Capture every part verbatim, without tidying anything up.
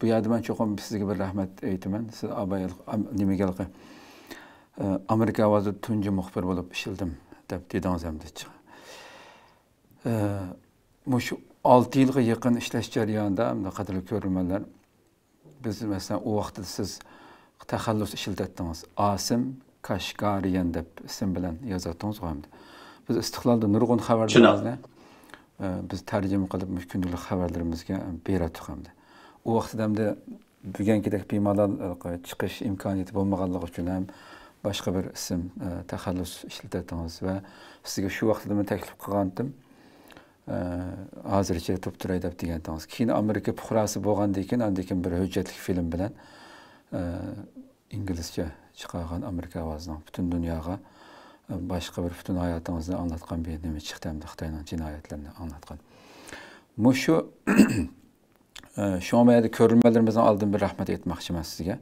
بۇ يەردە مەن چوقۇم سىزگە بىر رەھمەت ئېيتىمەن. سىز ئاباي، ئام-، نېمىگە ھېلىقى، ئە، ئامېرىكا ئاۋازىدا تۇنجى مۇخبىر بولۇپ ئىشلىدىم دەپ دېدىڭىز ئەمدى. ئە، مۇشۇ ئالتە يىلغا يېقىن ئىشلەش جەريانىدا، ئەمدى قەدىرلىك كۆرۈرمەنلەر، بىز، مەسىلەن، ئۇ ۋاقىتتا سىز تەخەللۇس ئىشلىتەتتىڭىز. ئاسىم كاشكارىيەن دەپ ئىسىم بىلەن يازاتتىڭىزغۇ ئەمدى. بىز ئىستىقلالدا نۇرغۇن خەۋەرلىرىمىزنى، ئە، بىز تەرجىمە قىلىپ، مۇشۇ كۈندىلىك خەۋەرلىرىمىزگە بېرەتتۇق ئەمدى. ئۇ ۋاقىتتا ئەمدى بۈگۈنكىدەك بىمالال، ئە، چىقىش ئىمكانىيىتى بولمىغانلىقى ئۈچۈن ھەم باشقا بىر ئىسىم، ئە، تەخەللۇس ئىشلىتەتتىڭىز ۋە سىزگە شۇ ۋاقىتتا مەن تەكلىپ قىلغانتىم. ئە، ھازىرچە تۇرۇپ تۇراي دەپ دېگەنتىڭىز. كېيىن ئامېرىكا پۇقراسى بولغاندىن كېيىن، ئاندىن كېيىن بىر ھۆججەتلىك فىلىم بىلەن، ئە، ئىنگلىزچە چىقارغان ئامېرىكا ئاۋازىنىڭ پۈتۈن دۇنياغا، ئە، باشقا بىر پۈتۈن ھاياتىڭىزنى ئاڭلاتقان بىر نېمە چىقتى ئەمدى خىتاينىڭ جىنايەتلىرىنى ئاڭلاتقان. مۇشۇ، ئە، شۇڭا مەيەردە كۆرۈرمەنلىرىمىزنىڭ ئالدىدىن بىر رەھمەت ئېيتماقچىمەن سىزگە.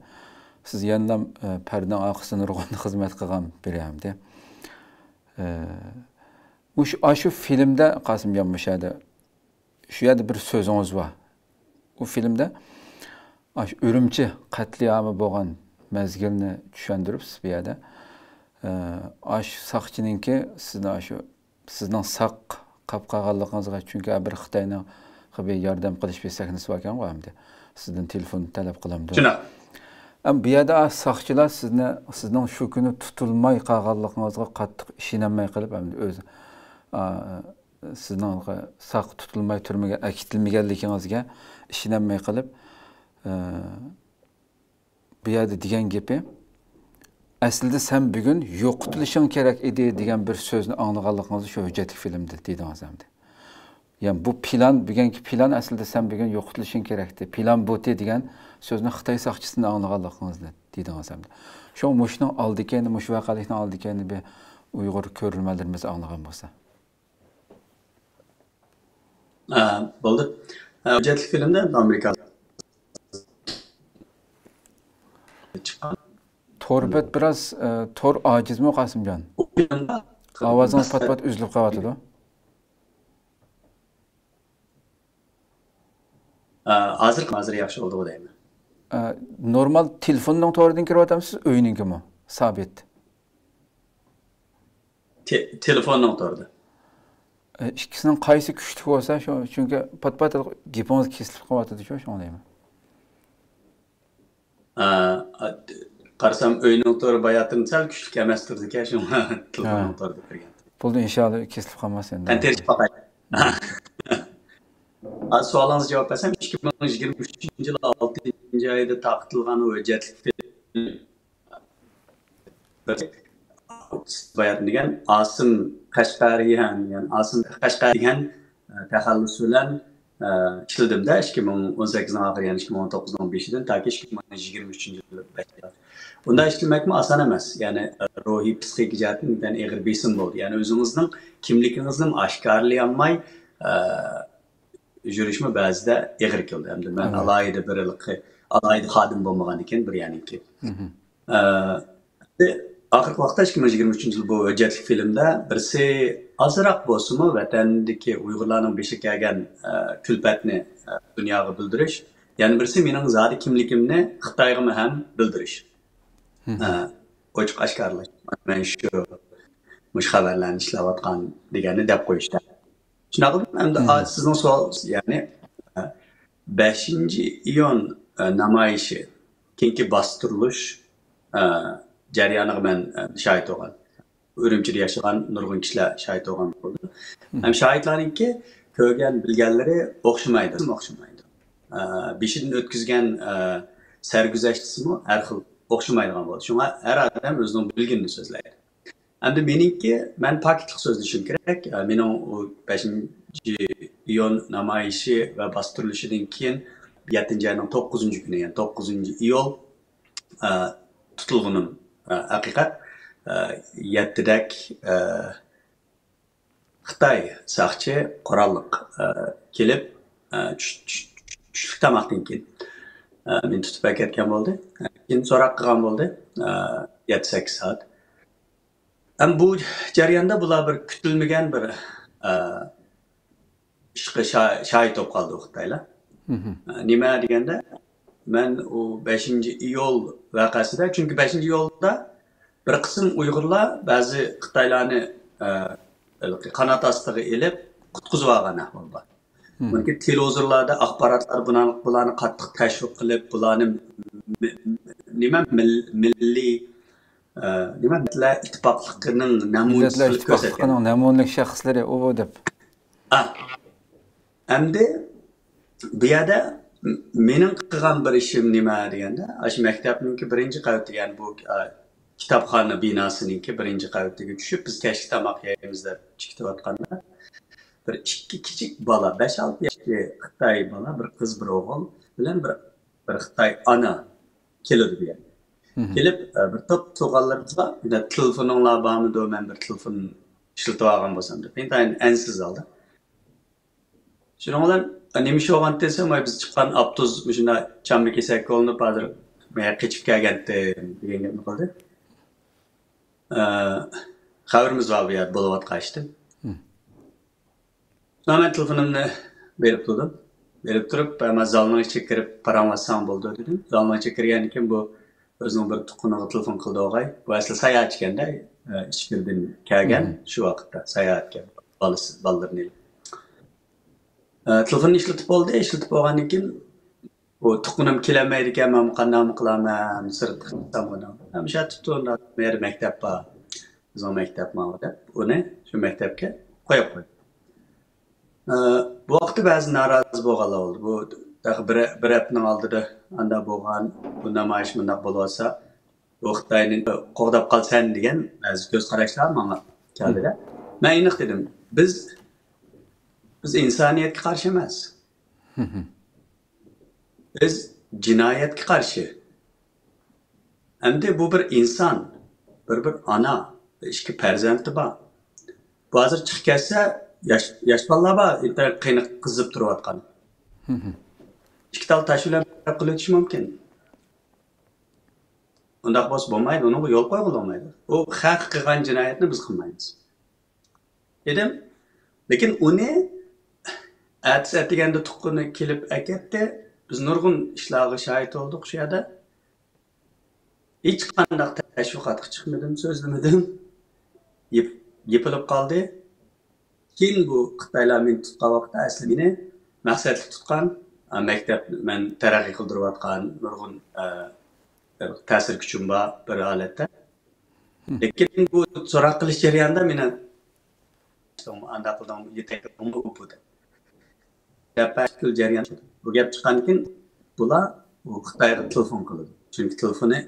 سىز يەنىلا، ئە، پەردىنىڭ ئارقىسىدا نۇرغۇن خىزمەت قىلغان بىرى ئەمدى. ئە، مۇشۇ، ئاشۇ فىلىمدە قاسىمجان مۇشۇ يەردە شۇ يەردە بىر سۆزىڭىز بار. ئۇ فىلىمدە ئاشۇ ئۈرۈمچى قەتلىئامى بولغان مەزگىلنى چۈشەندۈرۈپسىز بۇ يەردە. ئە، ئاشۇ ساقچىنىڭكى سىزنى ئاشۇ، سىزنىڭ ساق قاپ قالغانلىقىڭىزغا، چۈنكى بىر خىتاينىڭ بىر ياردەم قىلىش بىر سەھنىسى باركەنغۇ ئەمدى. سىزدىن تېلېفون تەلەپ قىلامدۇ؟ شۇنداق. ئەم، بۇ يەردە ساقچىلار سىزنى، سىزنىڭ شۇ كۈنى تۇتۇلماي قالغانلىقىڭىزغا قاتتىق ئىشىنەلمەي قېلىپ، ئەمدى ئۆزى، ئا، سىزنىڭ ساق تۇتۇلماي تۈرمىگە ئەكېتىلمىگەنلىكىڭىزگە ئىشىنەلمەي قېلىپ، ئە، بۇ يەردە دېگەن گېپى، «ئەسلىدە سەن بۈگۈن يوقىتىلىشىڭ كېرەك ئىدى» دېگەن بىر سۆزنى ئاڭلىغانلىقىڭىزدا شۇ ھۆججەتلىك فىلىمدە دېدىڭىز ئەمدى. يەنى بۇ پىلان، بۈگۈنكى پىلان ئەسلىدە سەن بۈگۈن يوقىتىلىشىڭ كېرەكتى. پىلان بۇتى دېگەن سۆزنى خىتاي ساقچىسىدىن ئاڭلىغانلىقىڭىزنى دېدىڭىز ئەمدى. شۇڭا مۇشۇنىڭ ئالدى كەينى، مۇشۇ ۋەقەلىكنىڭ ئالدى كەينى بىر ئۇيغۇر كۆرۈرمەنلىرىمىز ئاڭلىغان بولسا. ئە، بولدى. ئە، ھۆججەتلىك فىلىمدە ئامېرىكا چىققان. تور بەت بىراز، ئە، تور ئاجىزمۇ، قاسىمجان؟ ئاۋازىڭىز پات-پات ئۈزۈلۈپ قېلىۋاتىدۇ. ئە، ھازىر، ھازىر ياخشى بولدىغۇ دەيمەن. ئە، نورمال تېلېفوننىڭ تورىدىن كىرىۋاتامسىز، ئۆينىڭكىمۇ؟ سابىت. تې-، تېلېفوننىڭ تورىدا. ئە، ئىككىسىنىڭ قايسى كۈچلۈك بولسا، شۇ، چۈنكى پات-پات گېپىڭىز كېسىلىپ قېلىۋاتىدۇ، شۇ، شۇڭا دەيمەن. ئە، ئە، قارىسام، ئۆينىڭ تورى باياتىن سەل كۈچلۈك ئەمەس تۇرىدىكەن، شۇڭا تېلېفوننىڭ ھە. تورىدا كىرگەن. بولدى، ئىنشاللا كېسىلىپ قالماس ئەمدى. مەن تىرىشىپ باقاي. ھە، سوئالىڭىزغا جاۋاب بەرسەم، ئىككى مىڭ يىگىرمە ئۈچىنچى يىل ئالتىنچى ئايدا تارقىتىلغان ھۆججەتلىك فىلىم باياتىن دېگەن ئاسىم قەشقەرىيەن، يەنى ئاسىم قەشقەر دېگەن، ئە، تەخەللۇس بىلەن، ئە، ئىشلىدىم-دە، ئىككى مىڭ ئون سەككىزنىڭ ئاخىرى، يەنى ئىككى مىڭ ئون توققۇزنىڭ بېشىدىن تاكى ئىككى مىڭ يىگىرمە ئۈچىنچى يىل بەش يىل. ئۇنداق ئىشلىمەكمۇ ئاسان ئەمەس. يەنى، ئە، روھىي، پسىخىكا جەھەتتىن بەك ئېغىر بېسىم بولدى. يەنى ئۆزىڭىزنىڭ كىملىكىڭىزنىمۇ ئاشكارىلىيالماي، ئە، يۈرۈشمۇ بەزىدە ئېغىر كېلىدۇ. ئەمدى مەن ئالاھىدە بىر ھېلىقى، ئالاھىدە خادىم بولمىغاندىكىن بىر يەرنىڭكى. ئە، ئاخىرقى ۋاقىتتا ئىككى مىڭ يىگىرمە ئۈچىنچى يىل بۇ ھۆججەتلىك فىلىمدە بىرسى ئازراق بولسىمۇ ۋەتەندىكى ئۇيغۇرلارنىڭ بېشىغا كەلگەن، ئە، كۈلپەتنى، ئە، دۇنياغا بىلدۈرۈش، يەنە بىرسى مېنىڭ زادى كىملىكىمنى خىتايغىمۇ ھەم بىلدۈرۈش. ئە، ئوچۇق ئاشكارىلاش. مەن شۇ، مۇشۇ خەۋەرلەرنى ئىشلەۋاتقان دېگەننى دەپ قويۇشتا. شۇنداق قىلدىم. ئەمدى، ئا، سىزنىڭ سوئال، يەنى، ئە، بەشىنچى ئىيۇن، ئە، نامايىشى، كېيىنكى باستۇرۇلۇش، ئە، جەريانىغا مەن، ئە، شاھىت بولغان. ئۈرۈمچىدە ياشىغان نۇرغۇن كىشىلەر شاھىت بولغان بولدى. ھەم شاھىتلارنىڭكى كۆرگەن، بىلگەنلىرى ئوخشىمايدۇ، ئوخشىمايدۇ. ئە، بېشىدىن ئۆتكۈزگەن، ئە، سەرگۈزەشتىسىمۇ ھەر خىل، ئوخشىمايدىغان بولدى. شۇڭا ھەر ئادەم ئۆزىنىڭ بىلگىنىنى سۆزلەيدۇ. ئەمدى مېنىڭكى، مەن پاكىتلىق سۆزلىشىم كېرەك. ئە، مېنىڭ ئۇ بەشىنچى ئىيۇن نامايىشى ۋە باستۇرۇلۇشىدىن كېيىن يەتتىنچى ئاينىڭ توققۇزىنچى كۈنى، يەنى توققۇزىنچى ئىيۇل، ئە، تۇتۇلغىنىم، ئە، ھەقىقەت. ئە، يەتتىدەك، ئە، خىتاي ساقچى قوراللىق، ئە، كېلىپ، ئە، چۈش-، چۈش-، چۈشلۈك تاماقتىن كېيىن، ئە، مېنى تۇتۇپ ئەكەتكەن بولدى. كېيىن سوراق قىلغان بولدى، ئە، يەتتە سەككىز سائەت. ھەم بۇ جەرياندا بۇلار بىر كۈتۈلمىگەن بىر، ئە، ئىشقا شا-، شاھىت بولۇپ قالدى ئۇ خىتايلار. ئە، نېمە دېگەندە، مەن ئۇ بەشىنچى ئىيۇل ۋەقەسىدە، چۈنكى بەشىنچى ئىيۇلدا بىر قىسىم ئۇيغۇرلار بەزى خىتايلارنى، ئە، ھېلىقى قانات ئاستىغا ئېلىپ قۇتقۇزۇۋالغان ئەھۋال بار. مم. بۇنىڭكى تېلېۋىزورلاردا، ئاخباراتلار بۇلارنى، بۇلارنى قاتتىق تەشۋىق قىلىپ، بۇلارنى م-، م-، نېمە، مىل-، مىللىي، ئە، نېمە، مىللەتلەر ئىتتىپاقلىقىنىڭ نەمۇنىسى مىللەتلەر قىلىپ كۆرسەتكەن. ئىتتىپاقلىقىنىڭ نەمۇنىلىك شەخسلىرى ئۇ دەپ. ئا، ئەمدى بۇ يەردە م-، مېنىڭ قىلغان بىر ئىشىم نېمە دېگەندە، ئاشۇ مەكتەپنىڭكى بىرىنچى قەۋىتى، يەنى بۇ، ئا، كىتابخانا بىناسىنىڭكى بىرىنچى قەۋىتىگە چۈشۈپ، بىز كەچلىك تاماق يەيمىز دەپ چىقىۋاتقاندا، بىر ئىككى كىچىك بالا، بەش-ئالتە ياشلىق خىتاي بالا، بىر قىز، بىر ئوغۇل بىلەن بىر، بىر خىتاي ئانا كېلىدۇ بۇ يەرگە. مم. كېلىپ، ئە، بىر توپ تۇغقانلىرىمىزغا «مەندە تېلېفونۇڭلار بارمىدۇ؟ مەن بىر تېلېفون ئىشلىتىۋالغان بولسام» دەپ، ئىنتايىن ئەنسىز ھالدا. شۇنىڭ بىلەن، «نېمە ئىش بولغان؟» دېسەم، «ۋاي، بىز چىققان ئاپتوبۇس مۇشۇنداق چامما كېسەككە ئۇلىنىپ، ھازىر مەن قېچىپ كەلگەنتىم» دېگەن گەپنى قىلدى. ئە، خەۋىرىمىز بار بۇ يەردە بولۇۋاتقان ئىشتىن. مم. مەن تېلېفونۇمنى بېرىپ تۇردۇم. بېرىپ تۇرۇپ، «مەن زالنىڭ ئىچىگە كىرىپ پاراڭلاشساڭ بولىدۇ» دېدىم. زالنىڭ ئىچىگە كىرگەندىن كېيىن بۇ ئۆزىنىڭ بىر تۇغقىنىغا تېلېفون قىلدى ئوغاي. بۇ ئەسلى ساياھەتچىكەن-دە، ئىچكىرىدىن كەلگەن، مم، شۇ ۋاقىتتا ساياھەتكە بالىسى، بالىلىرىنى ئېلىپ. ئە، تېلېفوننى ئىشلىتىپ بولدى. ئىشلىتىپ بولغاندىن كېيىن، «ئۇ تۇغقىنىم كېلەلمەيدىكەن، مەن قانداقمۇ قىلارمەن، سىرتقا چىقسام ئۇنىڭ.» «ھەمىشە تۇتۇڭ، مۇ يەردە مەكتەپ بار، بىزنىڭ مەكتەپ ماۋۇ» دەپ، ئۇنى شۇ مەكتەپكە قويۇپ قويدۇم. ئە، بۇ ۋاقىتتا بەزى نارازى بولغانلار بولدى. «بۇ تېخى بىر، بىر ھەپتىنىڭ ئالدىدا ئانداق بولغان، بۇ نامايىش مۇنداق بولۇۋاتسا، بۇ خىتاينى قوغداپ قالىسەن» دېگەن بەزى كۆز قاراشلار ماڭا كەلدى-دە. مەن ئېنىق دېدىم، «بىز، بىز ئىنسانىيەتكە قارشى ئەمەس. بىز جىنايەتكە قارشى. ئەمدى بۇ بىر ئىنسان، بىر، بىر ئانا، ئىككى پەرزەنتى بار. بۇ ھازىر چىقىپ كەتسە، ياش، ياش بالىلار بار، ئىنتايىن قېنى قىزىپ تۇرۇۋاتقان. ئىككى تال تاش بىلەن بىر قىلىۋېتىشى مۇمكىن. ئۇنداق بولسا بولمايدۇ، ئۇنىڭغا يول قويغىلى بولمايدۇ. ئۇ خەق قىلغان جىنايەتنى بىز قىلمايمىز» دېدىم. لېكىن ئۇنى ئەتىسى ئەتىگەندە تۇغقىنى كېلىپ ئەكەتتى. بىز نۇرغۇن ئىشلارغا شاھىت بولدۇق شۇ يەردە. ھېچقانداق تەشۋىقاتقا چىقمىدىم، سۆزلىمىدىم. يېپ-، يېپىلىپ قالدى. كېيىن بۇ خىتايلار مېنى تۇتقان ۋاقىتتا، ئەسلى مېنى مەقسەتلىك تۇتقان، ئا، مەكتەپ، مەن تەرەققىي قىلدۇرۇۋاتقان نۇرغۇن، ئە، تەسىر كۈچۈم بار بىر ھالەتتە. لېكىن بۇ سوراق قىلىش جەريانىدا مېنى «ئانداق قىلدىڭمۇ، يېتەكلىدىڭمۇ، ئۇ بۇ» دەپ. دەپ پۈتكۈل جەريان. بۇ گەپ چىققاندىن كېيىن بۇلار ئۇ خىتايغا تېلېفون قىلىدۇ. چۈنكى تېلېفونى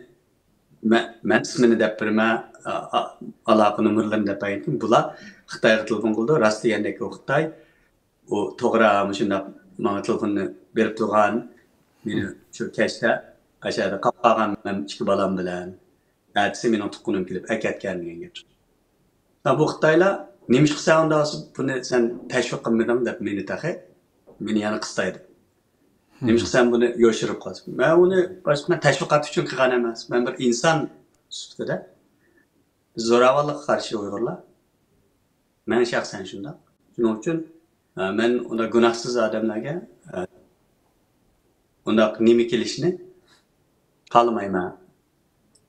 مە-، مەن ئىسمىنى دەپ بېرىمەن، ئا-، ئا-، ئالاقە نومۇرلىرىنى دەپ بەرگەندىن كېيىن بۇلار خىتايغا تېلېفون قىلىدۇ. راست دېگەندەك ئۇ خىتاي ئۇ توغرا مۇشۇنداق ماڭا تېلېفوننى بېرىپ تۇرغان، مېنى شۇ كەچتە ئاشۇ يەردە قاپقالغان مەن ئىككى بالام بىلەن، ئەتىسى مېنىڭ تۇغقىنىم كېلىپ ئەكەتكەن دېگەن گەپ. ھە، بۇ خىتايلار، «نېمىشقا سەن ئۇنداق بۇنى سەن تەشۋىق قىلمىدىڭ؟» دەپ مېنى تېخى، مېنى يەنە قىستايدۇ. «نېمىشقا سەن بۇنى يوشۇرۇپ قالىسەن؟» مەن ئۇنى باشقا، مەن تەشۋىقات ئۈچۈن قىلغان ئەمەس. مەن بىر ئىنسان سۈپىتىدە، بىز زوراۋانلىققا قارشى ئۇيغۇرلار. مەن شەخسەن شۇنداق. شۇنىڭ ئۈچۈن، ئە، مەن ئۇنداق گۇناھسىز ئادەملەرگە، ئە، ئۇنداق نېمە كېلىشىنى خالىمايمەن.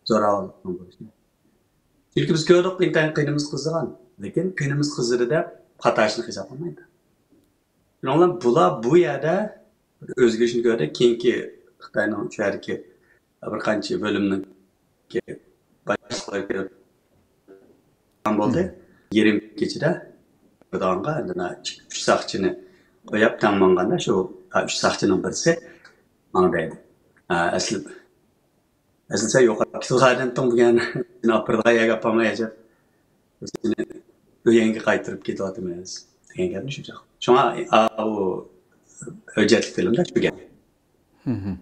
زوراۋانلىقنىڭ بولۇشىنى. چۈنكى بىز كۆردۇق، ئىنتايىن قېنىمىز قىزىغان. لېكىن قېنىمىز قىزىدى دەپ خاتا ئىشنى قىلساق بولمايدۇ. شۇنىڭ بىلەن بۇلار بۇ يەردە بىر ئۆزگىرىشنى كۆردى. كېيىنكى خىتاينىڭ شۇ يەردىكى بىر قانچە بۆلۈمنىڭ باشلىقلىرى كىرىپ بولدى. مم. يېرىم كېچىدە بىردانغا ئۈچ ساقچىنى قويۇپ تەڭ ماڭغاندا، شۇ، ئۈچ ساقچىنىڭ بىرسى ماڭا دەيدۇ، «ئە، ئەسلى، ئەسلى سەن يوقاپ كېتىدىغان ئادەمتىڭ بۈگۈن، سېنى ئاپىرىدىغان يەرگە ئاپارماي ئەجەب، سېنى ئۆيۈڭگە قايتۇرۇپ كېتىۋاتىمىز» دېگەن گەپنى شۇ چاغ. شۇڭا، ئا، ئۇ ھۆججەتلىك فىلىمدا شۇ گەپ. مم.